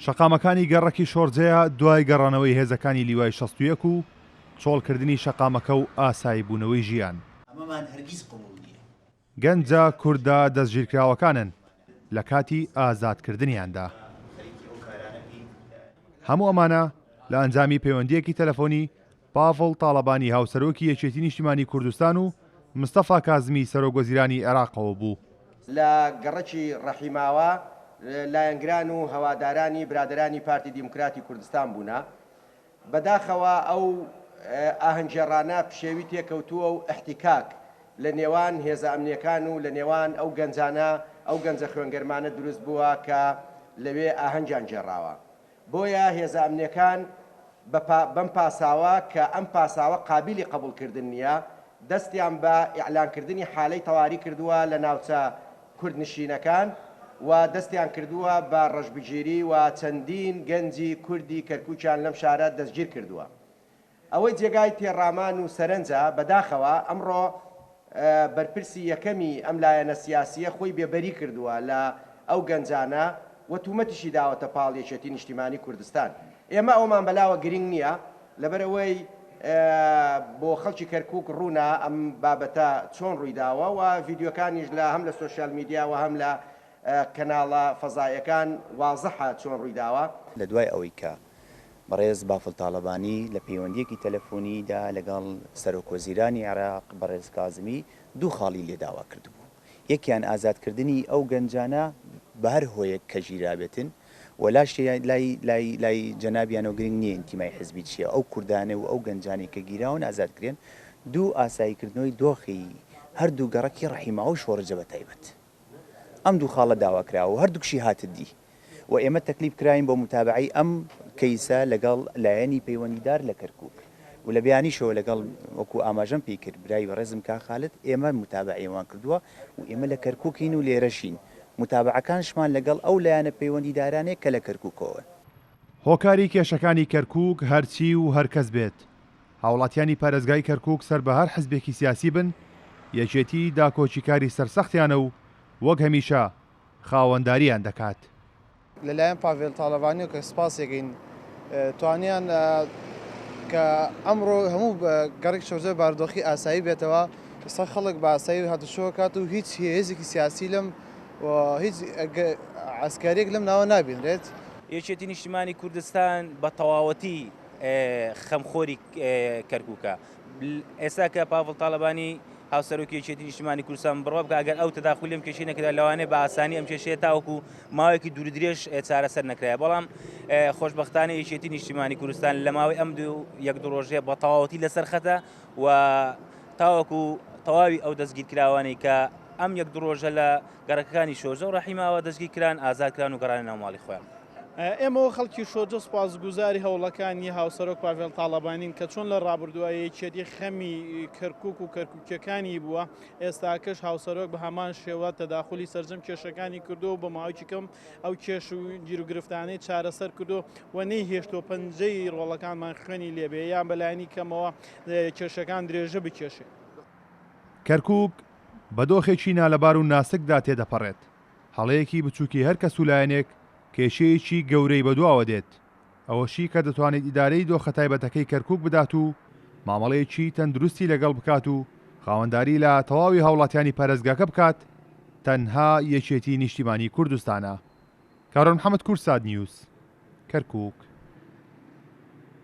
شەقامەکانی گەڕەکی شۆرجەیە دوای گەڕانەوەی هێزەکانی لیوای 61 و چۆڵکردنی شەقامەکە و ئاساییبوونەوەی ژیان. ئەمەمان هەرگیز قبوڵ نییە. گەنجە کوردە دەستگیرکراوەکانن لە کاتی ئازادکردنیاندا. هەموو ئەمانە لە ئەنجامی پەیوەندییەکی تەلەفۆنی پاڤڵ تاڵەبانی هاوسەرۆکی یەکێتی نیشتیمانی کوردستان و مستەفا کازمی سەرۆک وەزیرانی عێراقەوە بوو. لە گەڕەکی ڕەحیماوا لایەنگران و هەوادارانی برادەرانی پارتی دیموکراتی کوردستان بوونە. بەداخەوە ئەو ئاهەنگگێڕانە پشێوی تێکەوتووە و ئیحتیکاک لە نێوان هێزە ئەمنییەکان و لە نێوان ئەو گەنجانە، ئەو گەنجە خوێنگەرمانە دروست بووە کە لەوێ ئاهەنگیان گێڕاوە. بۆیە هێزە ئەمنییەکان بە بەم پاساوە کە ئەم پاساوە قابیلی قەبووڵکردن نییە، دەستیان بە ئیعلانکردنی حالەی تەواری کردووە لە ناوچە کوردنشینەکان و دەستیان کردووە بە ڕەشبگیری و چەندین گەنجی کوردی کەرکوکیان لەم شارە دەستگیر کردووە. ئەوەی جێگای تێڕامان و سەرنجە، بەداخەوە ئەمڕۆ بەرپرسی یەکەمی ئەم لایەنە سیاسییە خۆی بێبەری کردووە لە ئەو گەنجانە و تومەتیشی داوەتە پاڵ یەکێتی نیشتیمانی کوردستان. ئێمە ئەوەمان بەلاوە گرینگ نییە، لەبەرئەوەی بۆ خەڵکی کەرکوک ڕوونە ئەم بابەتە چۆن ڕوویداوە و ڤیدیۆکانیش لە هەم لە سۆشیال میدیا و هەم لە کەناڵە فەزایەکان وازحە چۆن ڕوویداوە. لە دوای ئەوەی کە بەڕێز بافڵ تاڵەبانی لە پەیوەندییەکی تەلەفۆنیدا لەگەڵ سەرۆکوەزیرانی عێراق بەڕێز کازمی دوو خاڵی لێ داوا کردبوو، یەکیان ئازادکردنی ئەو گەنجانە بە هەر هۆیەک کە گیرابێتن و لاشی لای لای لای جەنابیانەوە گرنگ نییە ئینتیمای حزبی چییە، ئەو کوردانە و ئەو گەنجانەی کە گیراون ئازاد کرێن، دوو ئاساییکردنەوەی دۆخی هەردوو گەڕەکی ڕەحیماوە و شۆڕجە بە تایبەت. ئەم دوو خاڵە داوا کراوە و هەردووکشی هاتە دی و ئێمە تەکلیف کراین بۆ موتابەعەی ئەم کەیسە لەگەڵ لایەنی پەیوەندیدار لە کەرکووک و لە بەیانیشەوە لەگەڵ وەکو ئاماژەم پێی کرد برای بەڕێزم کاک خالد ئێمە موتابەعەیمان کردووە و ئێمە لە کەرکووکین و لێرەشین موتابەعەکانشمان لەگەڵ ئەو لایەنە پەیوەندیدارانەیە کە لە کەرکووکەوەن. هۆکاری کێشەکانی کەرکووک هەرچی و هەرکەس بێت، هاوڵاتیانی پارێزگای کەرکوک سەر بە هەر حزبێکی سیاسی بن، یەکێتی داکۆکیکاری سەرسەختیانە و وەک هەمیشە خاوەندارییان دەکات. لەلایەن پاڤێل تاڵەبانیەوە کە سوپاسی ئەکەین توانیان کە ئەمڕۆ هەموو گەڕەکی شۆرجە بارودۆخی ئاسایی بێتەوە ئێستا خەڵک بە ئاسایی هاتوچۆ کات و هیچ هێزێکی سیاسی لەم و هیچ عەسکەریەک لەم ناوە نابینرێت. یەکێتی نیشتیمانی کوردستان بە تەواوەتی خەمخۆری کەرکووکە. ئێستا کە پاڤڵ تاڵەبانی هاوسەرۆکی یەکێتی نیشتیمانی کوردستان بڕوا بکە ئەگەر ئەو تەداخولی ئەم کێشەی نەکرا لەوانەیە بە ئاسانی ئەم کێشەیە تاوەکو ماوەیەکی دوورودرێژ چارەسەر نەکرایە بەڵام خۆشبەختانە یەکێتی نیشتیمانی کوردستان لە ماوەی ئەم دوو یەک دوو ڕۆژەیە بە تەواوەتی لەسەر خەتە و تاوەکو تەواوی ئەو دەستگیرکراوانەی کە ئەم یەک دوو ڕۆژە لە گەڕەکەکانی شۆرجە و ڕەحیماوە دەستگیرکران ئازادکران و گەڕانە ناو ماڵی خۆیان. ئێمە وەک خەڵکی شۆرجە سوپاسگوزاری هەوڵەکانی هاوسەرۆک پاڤێڵ تاڵەبانین کە چۆن لە ڕابردووە یەکێتی خەمی کەرکوک و کەرکوکیەکانی بووە، ئێستاکەش هاوسەرۆک بە هەمان شێوە تەداخولی سەرجەم کێشەکانی کردووە و بە ماوەیەکی کەم ئەو کێش و گیروگرفتانەی چارەسەر کردووە و نەیهێشتووە پەنجەی ڕۆڵەکانمان خوێنی لێبێ یان بەلایەنی کەمەوە کێشەکان درێژە بکێشێ. کەرکوک بە دۆخێکی نالەبار و ناسکدا تێدەپەڕێت، هەڵەیەکی بچوکی هەر کەس و لایەنێک کێشەیەکی گەورەی بەدواوە دێت، ئەوەشی کە دەتوانێت ئیدارەی دۆخە تایبەتەکەی کەرکوک بدات و مامەڵەیەکی تەندروستی لەگەڵ بکات و خاوەنداری لە تەواوی هاوڵاتیانی پارێزگاکە بکات تەنها یەکێتی نیشتیمانی کوردستانە. کارۆن محەمەد کوردسات نیوز، کەرکوک.